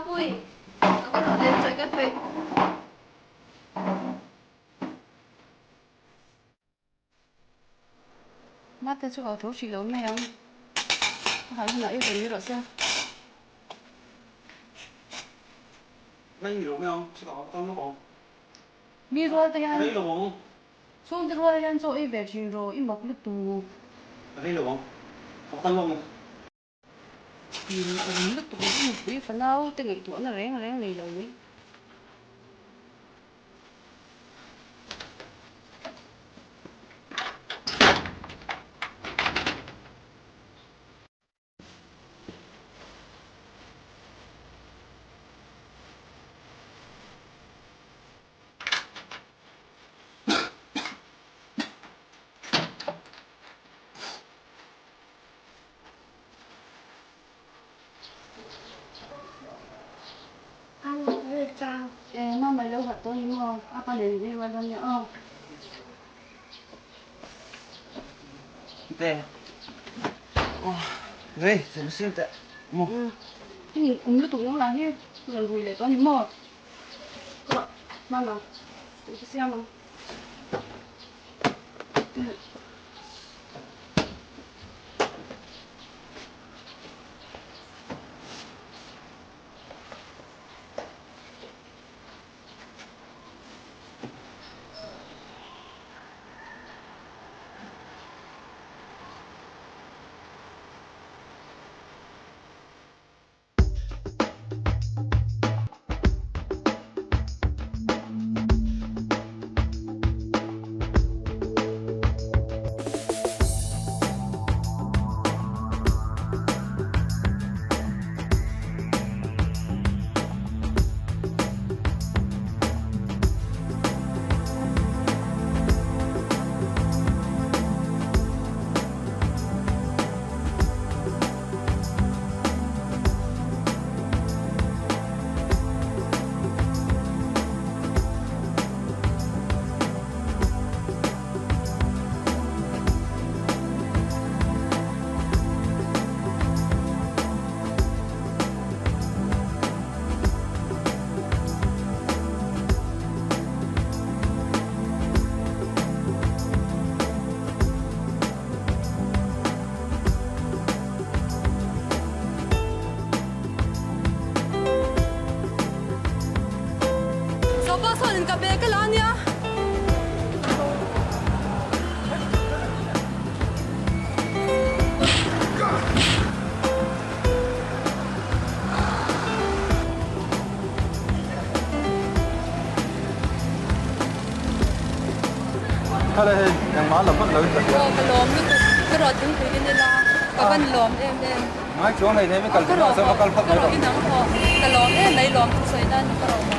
Mapui, a va rawh le chawi ka thawih. Mate chu ka tho hrih lo mai ang. A harh hunah i rawn ni rawh se. Mi rual te hian chhungte rual hian chaw ei ve thin rawh i mak lutuk. Awm lutuk i nupui fanau te ngaihtuahna reng reng nei lo mai. Mama lo hat dawn ni maw? A pa nen in ei rual dawn nia aw. Te. Rei, sem sim te. Mu. Hei um lutuk nang lah hi rawn rui leh tawh a ni maw? Mama, ka siam ang. Sofa sawn in ka bag a la ania. Khala hei engmah la hman lo in ka hria. Aw ka lawm lutuk ka rawh thingpui in ila ka van lawm em em. Ngai chuang hei hei mi kal ding ah chuan va kal phawt mai rawh. Ka rawh inang haw ka lawm em mai lawm thusawi nan ka rawh haw.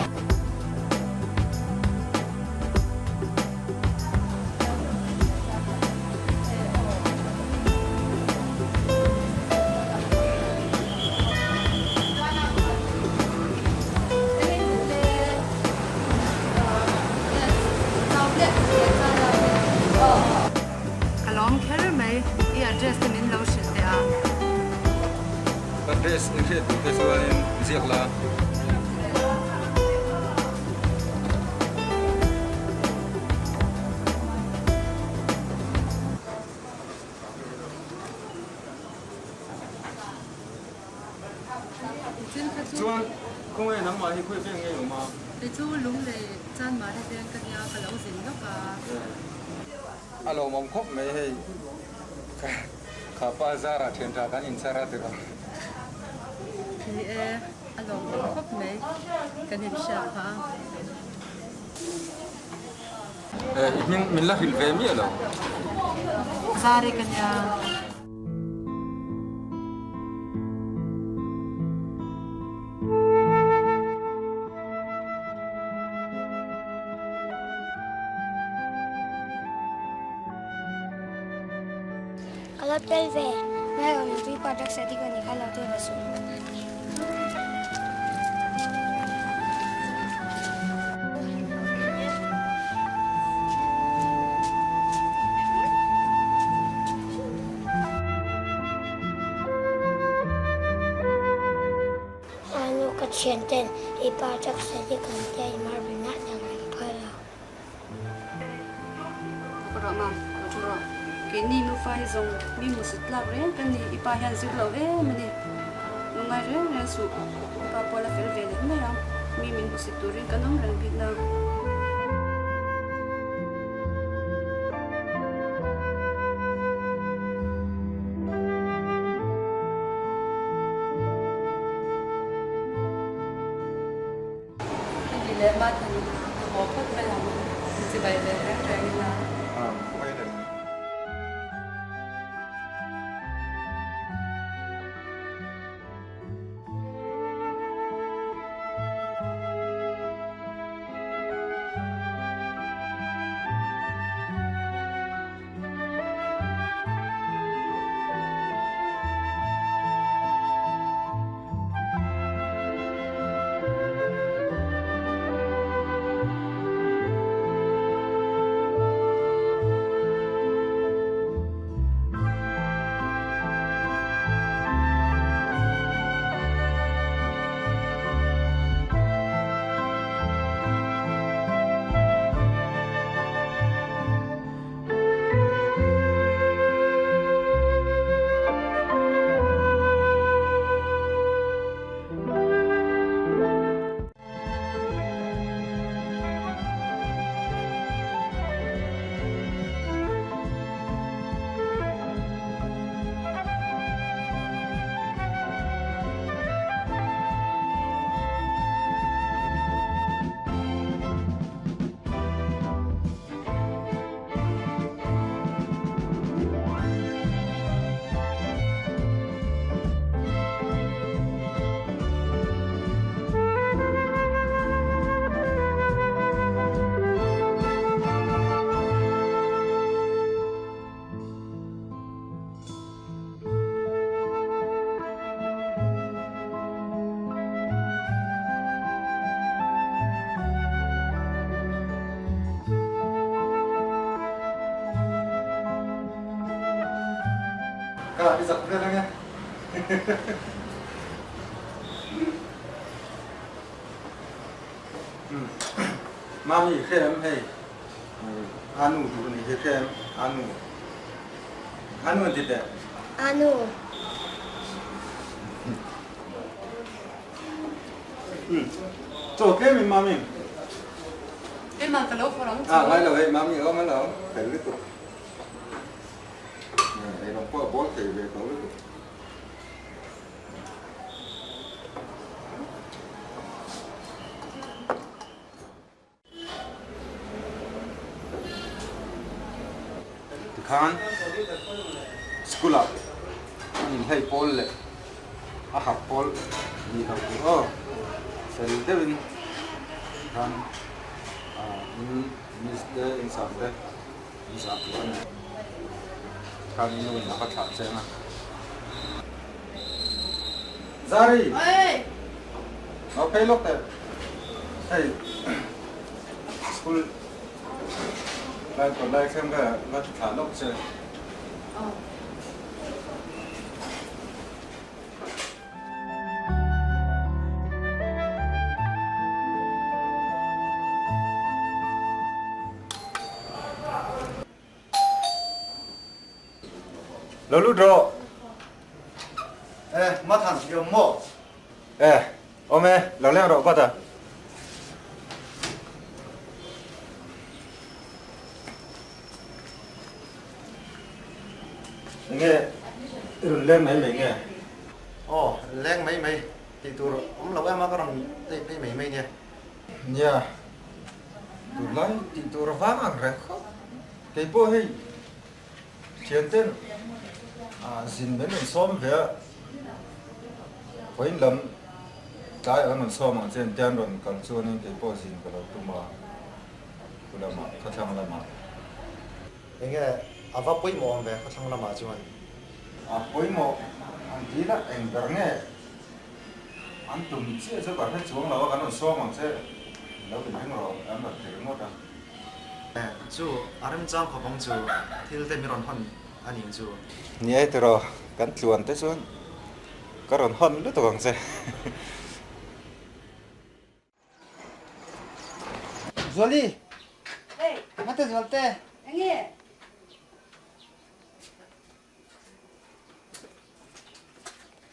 Ka lawm kher mai, i address te min lo hrilh teh a. Address i hriat duh te chuanin ziak la. Chuan khawnge nangmah hi khawi veng nge awm a? Kei chu Lunglei Chanmari veng ka nia ka lo zin lawk a. A lawmawm khawp mai hei kha pa zarah thian tha kan inchar a tirh a. Ni e, a lawmawm khawp mai kan inhriat phah a. I hming min la hrilh ve miah lo. Zari ka nia. Ka lo tel ve, ngai awm in tui pa drugs addict a nih kha lo tel ve suh. thian ten i pa drugs addict an tia i marble nah dang an phal lo. Ka rawh mam, lo thu rawh. Keini nufa hi zawng mi hmusit tlak reng ka ni, i pa hian zir lo em a ni. Lungngai reng reng suh, i pa pawh la fel ve leh mai ang, mi min hmusit turin kan awm reng bik nang. A ni leh mah than haw phawt mai ang, chibai ve reng reng ila. Ka i zak vel ange. Mami hre em hei Anu duh ni hi hre em Anu Anu an ti teh. Anu. Chaw tlem in Mami. Keimah ka lo phawrh ang chu. Ah ngai lo hei Mami a awm alawm fel lutuk. Ei rawng pawh a bawl thei ve tawh lutuk. Tikhan school ah an inhlei pawl leh a harh pawl nih loh tur aw fel deuhin tikhan in miss te in sir te in zah tur a ni. Tikhan i nu in a va thlah cheng a. Zari! Lo phei lawk teh. Hei school lai kawt lai thleng ka va ti thlah lawk che. Lo lut rawh. Eh, Mathan, i awm maw? Eh, awm e, lo leng rawh vat a. Enge i rawn leng mai mai nge? Aw, leng mai mai tih tur awm lo em a, ka rawn lei phei mai mai nia. Nia, tunlai tih tur a vang ang reng khawp. Kei pawh hei thianten zin min rawn sawm ve a, vawiin lam tlaiah kan rawn sawm ang che engtia an rawn kal chuanin kei pawh zin ka lo tum a, khu lamah, khawthlang lamah. Enge a va pawimawh awm ve khawthlang lamah chuan? A pawimawh an ti la eng ber nge an tum chiah chu ka hre chuang lo a, kan rawn sawm ang che lo inring rawh an rawn ti ringawt a. Chu a remchang khawp ang chu thil te min rawn hawn a nih chu. Ni e tiraw, kan tluan te chuan ka rawn hawn lutuk ang che. Zuali! Hey! Mate Zualte! Enge?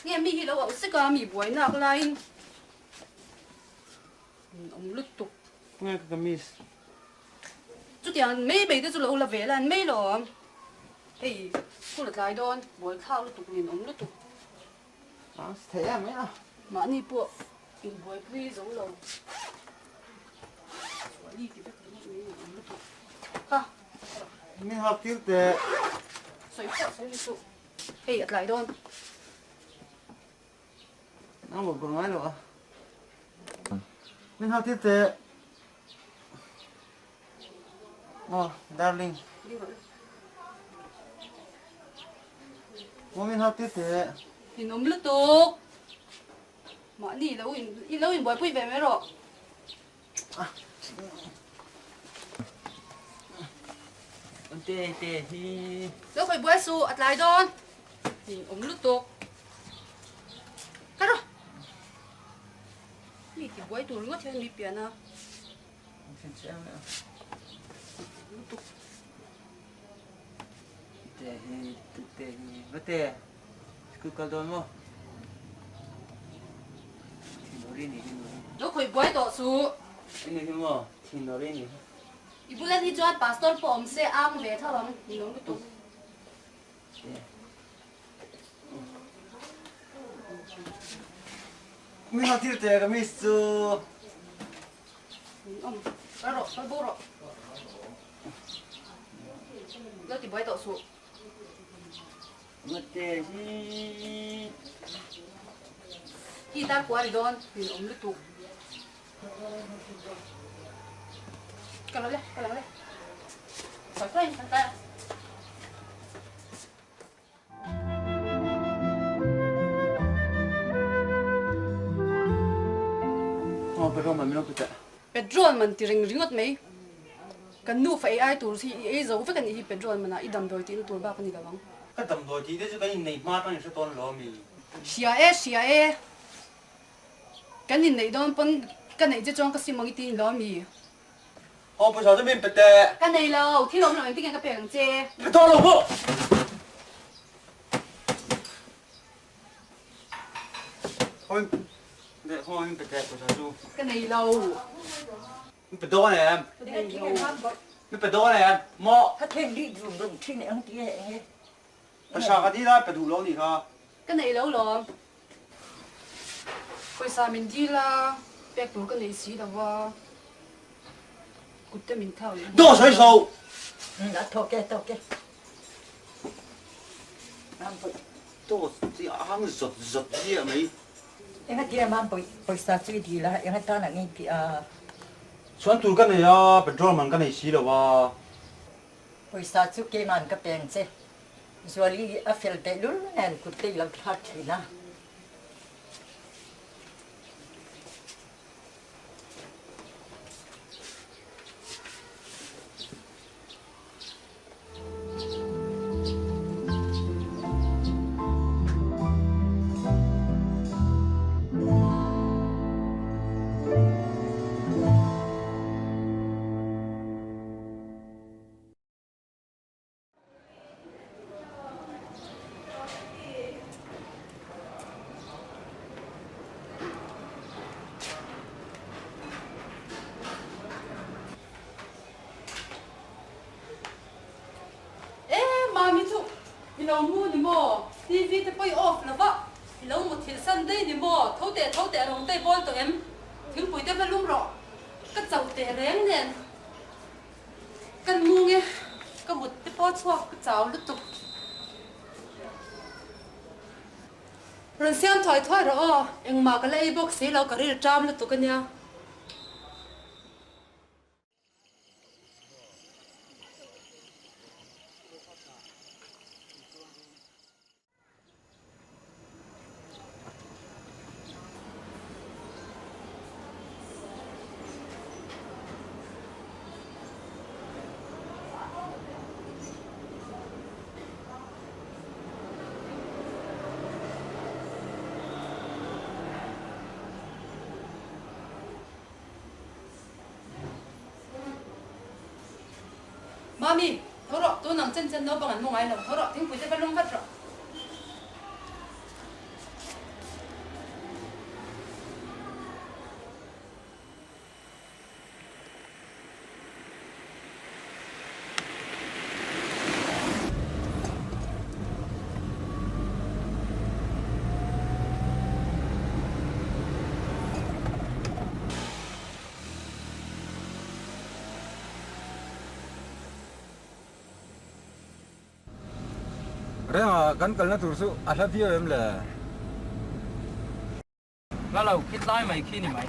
Nge mi hi lo auh sek a, mi buai nak laiin awm lutuk. Nge ka kamis? Chutiang mai mai te chu lo la ve la an mai lo awm. Hei school a tlai dawn, buai thlak lutuk nin awm lutuk. A si thei em mai a. Mahni pawh inbuaipui zo lo. Chuali ti vek ringawt mai nin awm lutuk. Kha. Min hak tir teh. Sawi pawh sawi ri suh. Hei a tlai dawn. Nang bawk ka ngai lo a. Min hak tir teh. Aw darling. Aw min hak tir teh. In awm lutuk. Mahni i lo in i lo inbuaipui ve mai rawh. Te te hi. Lo khawi buai suh a tlai dawn. In awm lutuk. Ka rawh. Mi ti buai tur ringawt hian mi pian a. Te hi te hi va te school kal dawn maw thinuri ni hi maw Lo khawi buai tawh suh. Ni hi maw thinuri ni hi. I bulan hi chuan pastor pawh awm se ang ve tho ang ni lo lutuk. Mi ha thil te ka miss chu. Awm kal rawh kal bo rawh. Lo ti buai tawh suh. Mate hi. Hi tar kua ri dawn min awm lutuk. Kal ang le kal ang le. Sawi thuai in kan tlai a. Aw petrol man min lo pe teh. Petrol man ti ring ringawt mai. Kan nufa ei ai tur hi i ei zo vek a nih hi petrol man ah i damdawi tihna tur bak a ni lo ang. Ka damdawi tih te chu kan inneih hma atangin hre tawn lo ami? Hria e hria e. Kan inneih dawn pawn ka neih che chuan ka sim ang i ti ni lo ami? Aw pawisa chu min pe teh. Ka nei lo, thil awm lo engtin nge ka pek ang che? Pe tawh lo pawh. Khawi leh khawi min pe teh pawisa chu. Ka nei lo. Min pe dawn em? Ka nei lo. Min pe dawn em? Maw? Ka theng rih rum rum thin eng ti e eng e. Pawisa ka dil a pe duh lo nih kha. Ka nei lo lawm. Pawisa min dil a, pek tur ka nei si lo va, kut te min thlak leh. Daw sawi so! A thawk e, thawk e. Daw chi a hang zawt zawt ziah mai. Enga tia mam pawisa chu i dil a, enga tan ang i tih a? Chuan tur ka nei a, petrol man ka nei si lo va. Pawisa chu keiman ka peng che. Zuali a fel tehlul nen kut te i lo thlak thin a. E Mami chu i lo mu ni maw? TV te pawh i off lo va, i lo muthilh san daih ni maw? Tho teh tho teh rawng te i bawl tawh em? Thingpui te va lum rawh, ka chauh teh reng nen. Kan mu nge ka mut te pawh chhuak ka chau lutuk. Rawn siam thuai thuai rawh aw, engmah ka la ei bawk si lo ka ril ṭam lutuk a nia. Mami, tho rawh, tun ang chen chen naupang an mu ngai lo, tho rawh, thingpui te va lum vat rawh. Renga kan kalna tur chu a hla viau em le? Hla lo khi tlai mai khi ni mai.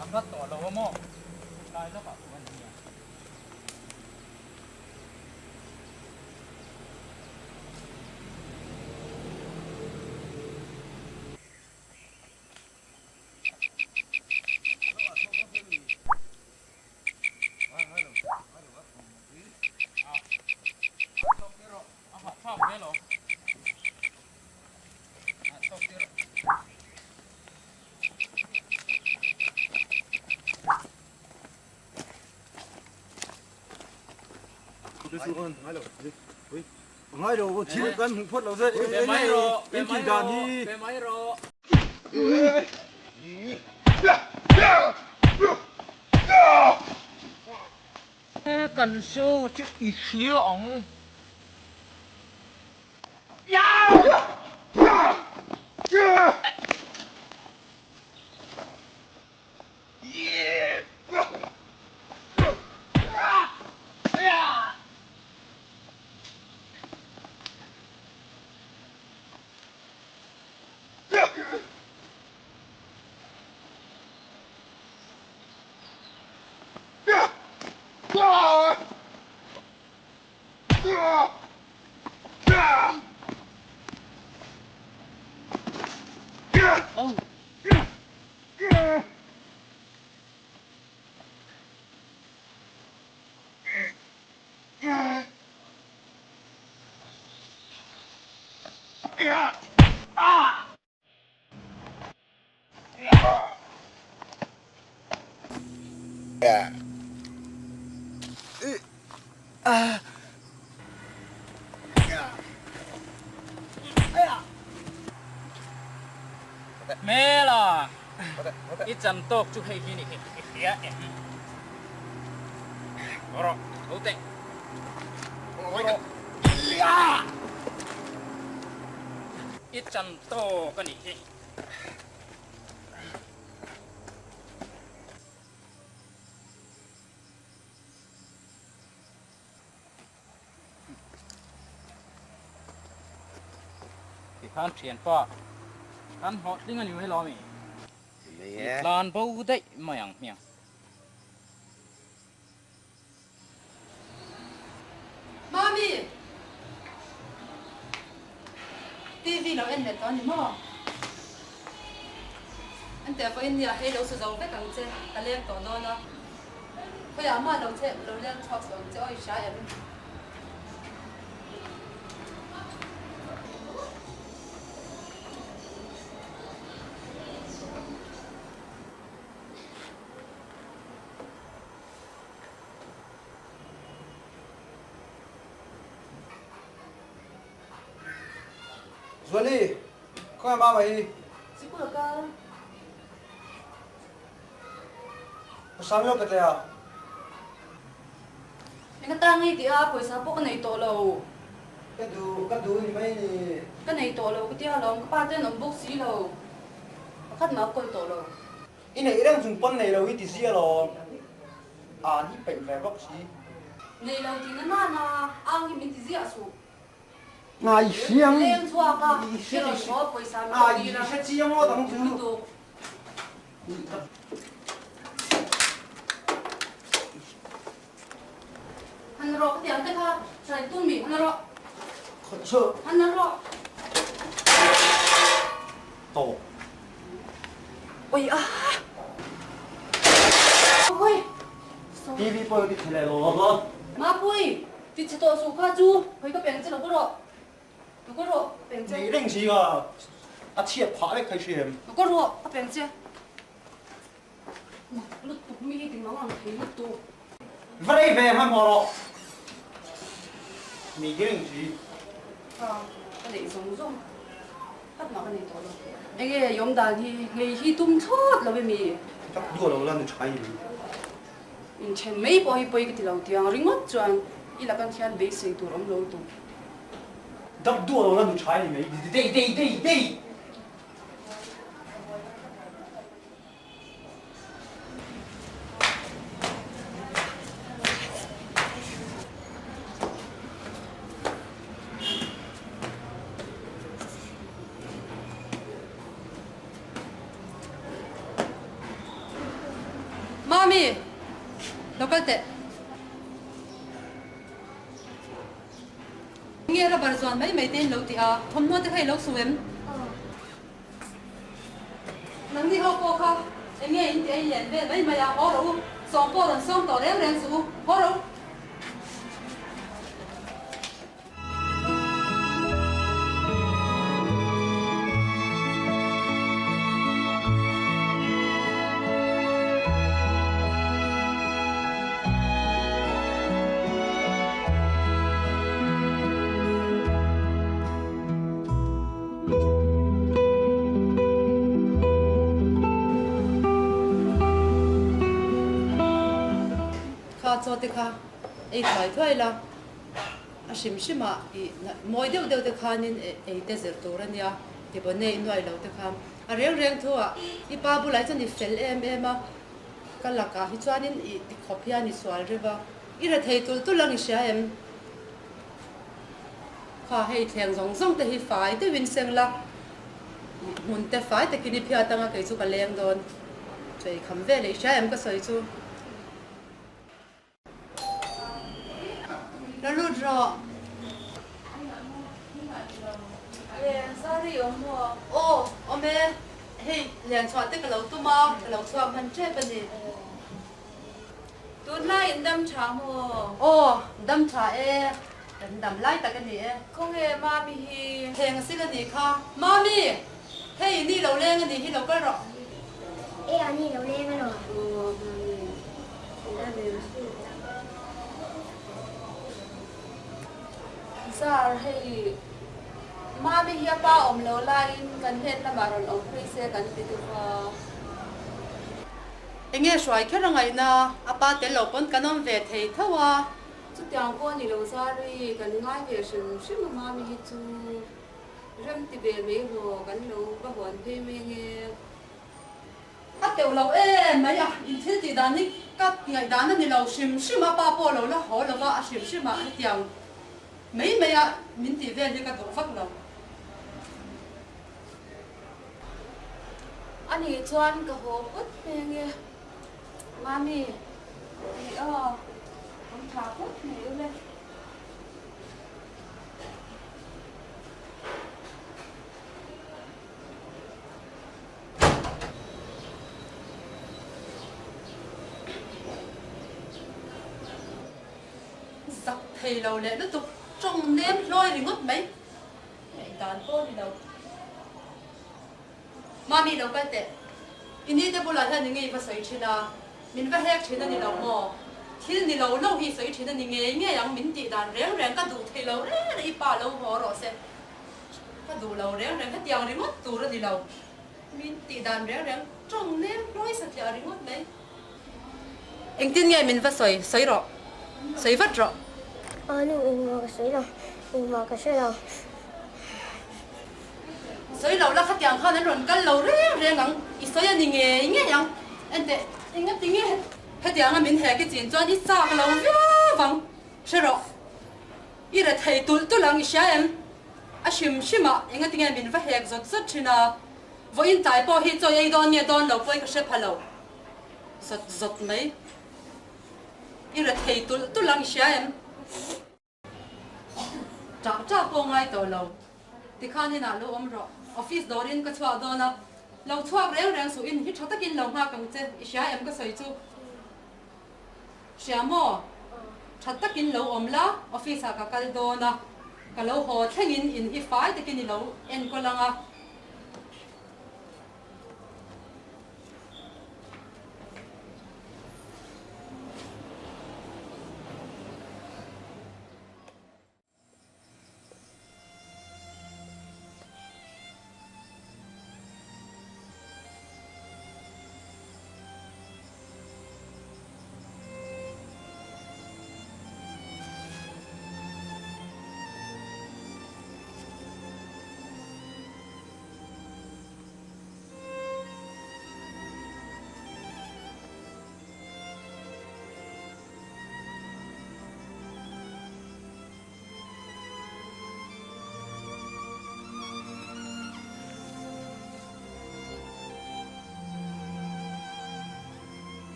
A hlat tawh lo a maw? Tlai lawkah pawh a ni a. Ngai lo thil kan hmuh phawt lo zet in tih dan hi. Kan show chu i hria ang. Hmela, i chan tawk chu hei hi ni hi i hria em? Haw rawh, tho teh. I chan tawk a nih hi. Tikhan thianpa kan hlawhtling a ni mai lo ami? I tlan bo daih mai ang hmiang. Mami! TV lo en leh tawh a ni maw? An teh vawiin nia hei lo su zo vek ang che, ka leng tawh dawn a. Khawiah mah lo che lo leng chhuak suh ang che aw i hria em? Zuali, khawngaih mama hi. Sikul a kal. Ka sam lo ka tle a. Eng atang i tih a, pawisa pawh ka nei tawh lo. Ka duh, ka duh ni mai ni. Ka nei tawh lo ka tia alawm, ka pa ten awm bawk si lo. Pakhat mah a kawl tawh lo. I neih reng chung pawn nei lo i ti zia alawm. An hi peih ve bawk si. Nei lo tih na nana ang hi min ti ziah suh. Ngai hriang. Leng chhuak a, i rawn haw pawisa min rawn dil a. I hre chiang ngawt ang chu. Lutuk. Han rawh ka tiang te kha hrai tum mi han rawh. Khawchhuah. Han rawh. Tawp. Oi a. Oi. TV pawh ti chhe leh lo lo. Mapui, ti chhe tawh suh kha chu hawi ka peng che lo ka rawh. Lo ka rawh ka peng che. Nei reng si ka a chhiat phah vek thei hrim. Lo ka rawh ka peng che. Mak lutuk mi hi ti mang ang thei lutuk. Va rei ve hmanhmawh rawh. Mi ti reng si. Ka ka neih zawng zawng khat mah ka nei tawh lo. Enge i awm dan hi ngei hi tum thlawt lo emi? Tak duah lo la ni tha i ni. Inthen mai pawh hi pawi ka ti lo tiang ringawt chuan i lakan khian beisei tur awm lo tum. Dak duah lo la ni tha i ni mai. Dei dei dei dei. Mami, lo kal teh. Nge rubber zuan mai mai te in lo ti a, thawmhnaw te kha i lo su em? Nangni ho pawh kha eng nge in ti a in len vel mai mai a, haw rawh u, sawm pawh rawn sawm tawh reng reng suh u, haw rawh u. Kha chaw te kha ei thuai thuai la, a hrim hrim ah i mawi deuh deuh te khanin ei te zir tur a nia, ti baw nei nuai lo te kha. A reng reng thu ah i pa bulah hi chuan i fel em em a, ka lakah hi chuanin i ti khawp hian i sual reuh a, i rethei tulh tulh ang i hria em? Kha hei thleng zawng zawng te hi fai deuhin seng la, hmun te fai takin i phiat anga kei chu ka leng dawn. Chei kham vel i hria em ka sawi chu. La lut rawh. Len zari awm maw? Aw, awm e. Hei len chhuah te ka lo tum a, ka lo chhuak hman tep a ni. Tunlai in dam tha maw? Aw, dam tha e. Kan dam lai tak a ni e. Khawnge Mami hi? Theng a sil a nih kha. Mami! Hei, ni lo leng a nih hi lo kal rawh. E, a ni lo leng alawm. Aw, Mami. Zar, hei Mami hi a pa awm lo laiin kan hnen lamah rawn awm phei se kan ti deuh a. Enge hruai kher a ngaihna, a pa tel lo pawn kan awm ve thei tho a. Chutiang pawh a ni lo Zari, kan ngai ve hrim hrim a Mami hi chu rem ti ve mai rawh, kan lo va hawn phei mai ange. A teuh lo em mai a, in thil tih dan hi ka ngaihdan a ni lo hrim hrim a, pa pawh lo la haw lo va, a hrim hrim ah hetiang mai mai a min tih vel hi ka duh vak lo. A nih chuan ka haw phawt mai ange Mami, ih aw, awm tha phawt mai ule. Zak thei lo leh lutuk tawng nem hlawi ringawt mai. Ngaihdan pawh a ni lo. Mami lo kal teh. I ni te bulah hian i ngei va sawi thin a, min va hek thin a ni lo maw? Thil ni lo lo hi sawi thin a ni ngei ngei ang min tih dan reng reng ka duh thei lo reng reng i pa lo haw rawh se. Ka duh lo reng reng hetiang ringawt tur a ni lo. Min tih dan reng reng tawng nem hlawi satliah ringawt mai. Engtin nge min va sawi sawi rawh? Sawi vat rawh. Aw nu, engmah ka sawi lo, engmah ka hre lo. Sawi lo la, khatiang khan an rawn kal lo reng reng ang, i sawi a ni ngei ngei ang. Enteh, engati nge hetianga min hek i chin chuan i chak lo viau ang, hre rawh. I rethei tulh tulh ang, i hria em? A hrim hrim ah engati nge min va hek zawt zawt thin a, vawiin tlai pawh hi chawi ei dawn nge dawn lo pawhin ka hre pha lo zawt zawt mai. I rethei tulh tulh ang, i hria em? Ṭah ṭah pawh ngai tawh lo. Tikhan inah lo awm rawh. Office dawrin ka chhuah dawn a, lo chhuak reng reng suh in hi ṭha takin lo nghak ang che, i hria em ka sawi chu? Hria maw? Ṭha takin lo awm la, office ah ka kal dawn a, ka lo haw thlengin in hi fai takin i lo enkawl ang a.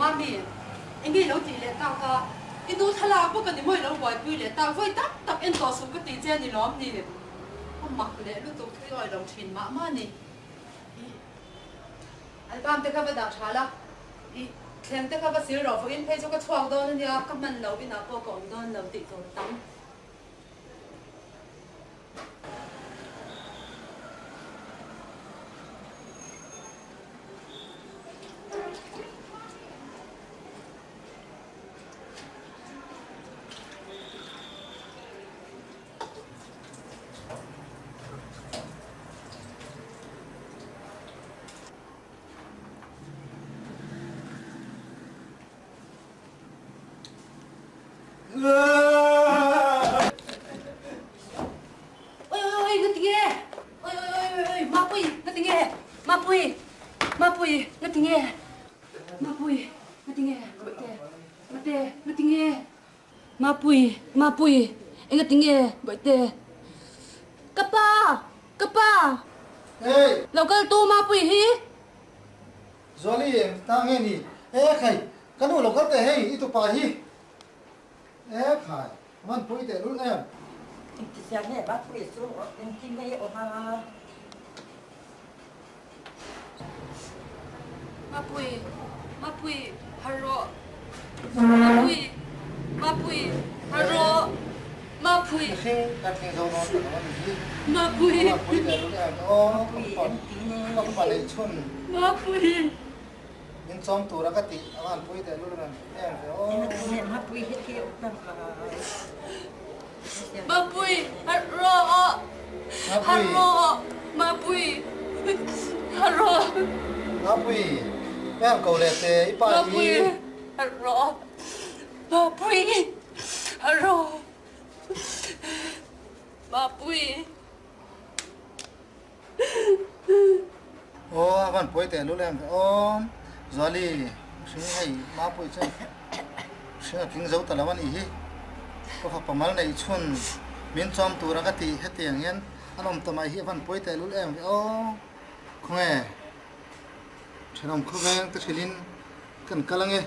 Mami, enge i lo tih leh tak a? I nu thlalak bawk a ni maw i lo buaipui leh tak? Vawi tak tak en tawh suh ka ti che a ni lawm ni? A mak leh lutuk thui awi lo thin mah mah a ni. Ih, album te kha va dah tha la. Ih, thleng te kha va sil rawh, vawiin phei chu ka chhuak dawn a nia, ka hman lo inah pawh ka awm dawn lo tih tur tam. Oi oi oi ngati nge? Oi oi oi oi oi Mapui ngati nge? Mapui Mapui ngati nge? Mapui ngati nge? Mate Mate ngati nge? Mapui Mapui engati nge Bawihte? Ka pa! Ka pa! Hey! Lo kal tu Mapui hi! Zuali eng ta nge ni? E khai! Ka nu lo kal teh hei i tupa hi! E khai! Man pui teh lul em? Engti zia nge Mapui chu engti nge i awm a? Mapui, Mapui, har rawh. Mapui, Mapui, har rawh. Mapui. Mihring kan thleng zo dawn ta lo a ni hi. Mapui. Mapui teh lul em aw ka fapa neih chhun. Mapui. Min chawm tura ka tih a van pui teh lul em em ve aw. Mapui hi khi awm tam ka. Mapui, har rawh. Har rawh. Mapui, har rawh. Mapui, em ko leh te i pa hi. Mapui, har rawh. Mapui, har rawh. Mapui. Aw a van pawi teh lul em ve aw Zuali hring hei Mapui chuan hring a tling zo ta lo a nih hi ka fapa mal neih chhun min chawm tura ka tih hetiang hian an awm ta mai hi a van pawi teh lul em ve aw khawnge thenawm khawveng te hrilhin kan kal ange.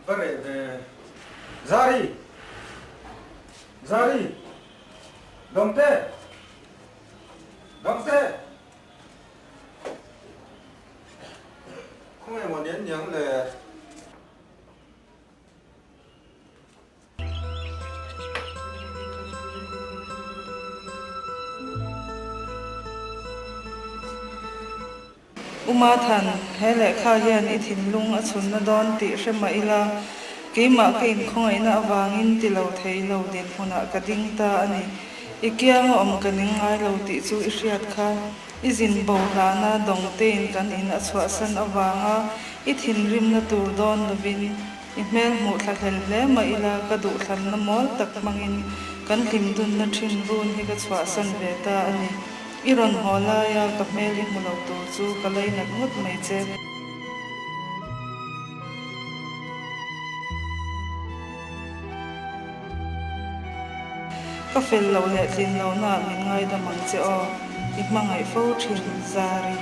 Va reh ve. Zari! Zari! Dawngte! Dawngte! Khawngaih maw nian niang le? Uma Than, he lehkha hian i thinlung a chhunna dawn tih hre mah ila, keimah ka inkhawngaihna avangin ti lo thei lo dinhmunah ka ding ta a ni. I kianga awm ka ning ngai lo tih chu i hriat kha. I zin bo hlana dawngtein kan in a chhuahsan avanga i thinrimna tur dawn lovin i hmel hmuh thla hlel hle mah ila ka duhthlanna mawl tak hmangin kan hlimdunna thin run hi ka chhuahsan ve ta a ni. I rawn haw laia ka hmel i hmu lo tur chu ka lainat ngawt mai che. Ka fel loh leh tlin lohnaah min ngaidam ang che aw, i hmangaih fo thin Zari.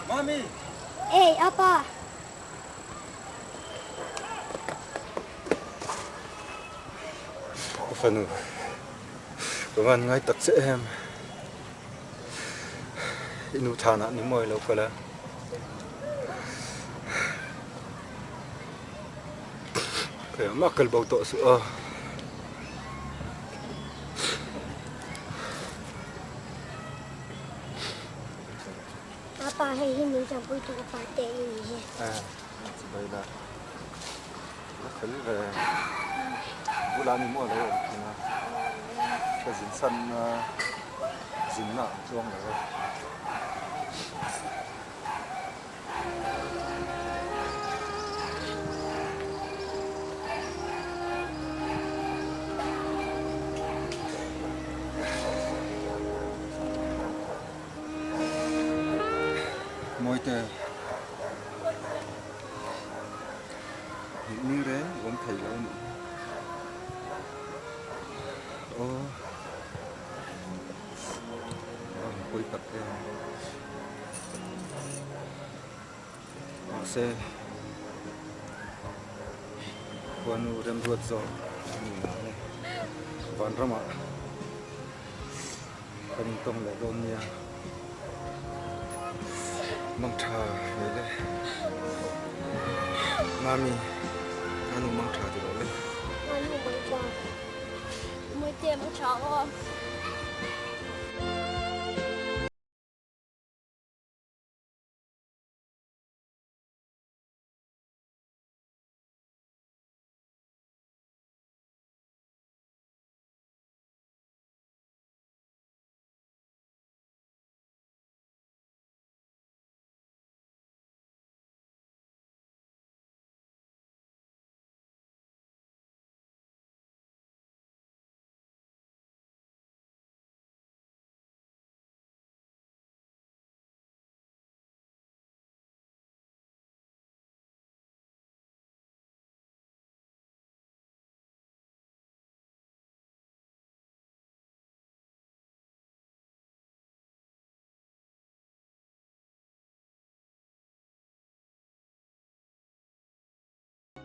Mami! Ey, apa! Ka fanu, ka van ngai tak che em. I nu thanah ni mawi lo kal a. Khawiah mah kal bo tawh suh aw. Apa hei hi min champui tu ka pa te i ni hi. Eh, chibai la. La fel ve. Bula ni maw lo awm thin a. Ka zin san zinna ang tluang lo e. Mawite nih ni reng awm thei lo a nih hi. Aw a rawn pawi tak em. Mahse khuanu remruat zawk a ni nang e. Vanramah kan intawng leh dawn nia. Mangtha ngei le. Mami, Anu mangtha ti lo le. Anu mangtha. Mawite mangtha aw.